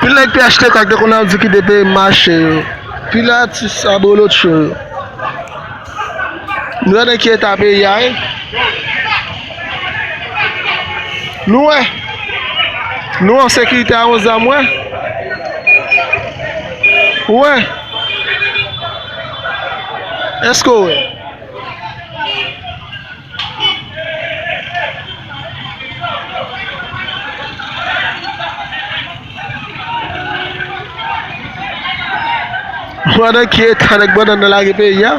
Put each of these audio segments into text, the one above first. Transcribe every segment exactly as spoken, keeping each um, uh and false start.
Anpil nèg P H T K ki te konn ap di kite peyi m mache yo. Anpil atis abolotcho yo. Nou wè nan ki eta peyi a ye. Nou wè. Nou wè sekirite a yon zam, wè. Ou wè. Èske w wè? Pandan ki eta nèg bannann nan lage peyi a?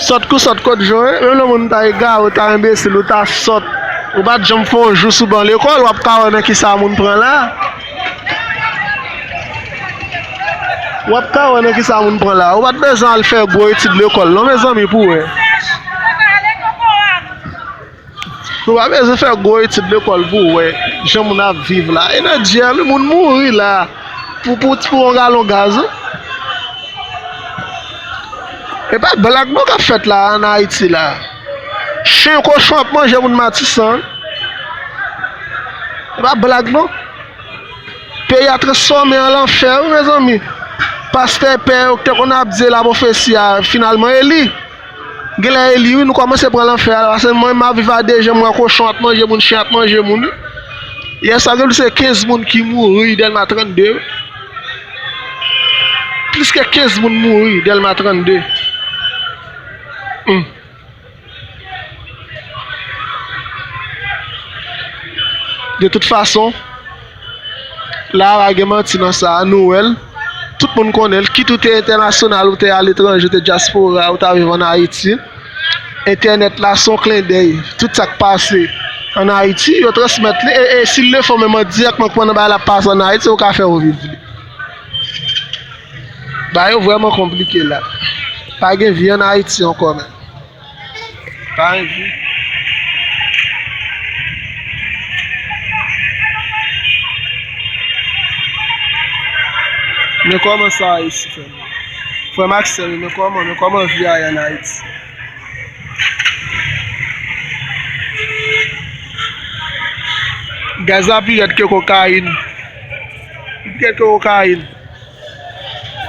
Sòt kou sòt kot Joe, menm lè moun ta egare, ou ta enbesil, ou ta sòt. Ou pa t janm fè yon jou sou ban lekòl, w ap ka wè nan kisa moun pran la. W ap ka wè nan kisa moun pran la. Ou pa t bezwen al fè gwo etid lekòl non, mezanmi, pou w wè. Nou pa bezwen fè gwo etid lekòl pou w wè jan moun ap viv la. E nan dyè, moun mouri la pou, pou, pou yon galon gaz, wi. E pa blag non k ap fèt la ann Ayiti la. Chen, kochon ap manje moun Matisan. E pa blag non. Peyi a transfòme an lanfè, wi, mezanmi. Pastè pè yo ki te konn ap di lapwofesi a, finalman, e li. Genlè e li, wi, nou kòmanse pran lanfè a la, paske mwen, m ap viv a de je, m wè kochon ap manje moun, chen ap manje moun, wi. Yè swa, gen plis ke kenz moun ki mouri Dèlma trannde, wi. Plis ke kenz moun mouri Dèlma trannde. Hmm. De tout fason, la a pa gen manti nan sa a, nou wè l. Tout moun konnen l, kit ou te entènasyonal, ou te aletranje, ou te dyaspora, ou ta viv ann Ayiti. Entènèt la se yon klendèy. Tout sa k pase ann Ayiti, yo transmèt li. E, e si l le fò menm an dirèkman k pandan bagay la ap pase ann Ayiti, yo ka fè w viv li. Bagay yo vrèman konplike la. Pa gen vi ann Ayiti ankò menm. Pa anvi. Men kòman sa a isi, frè m? Frè m ak sè m yo, men kòman, men kòman vi a ye ann Ayiti? Gaz la pi rèd ke kokayin. Pi rèd ke kokayin.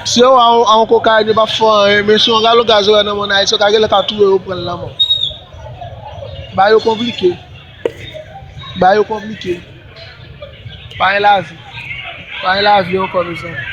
Si yo wè a yon kokayin, yo p ap fè anyen, men si yon galon gaz yo wè nan men w ann Ayiti, yo ka genlè ka touye w, yo pran l lanmò. Bagay yo konplike. Bagay yo konplike. Pa gen lavi. Pa gen lavi ankò, mezanmi.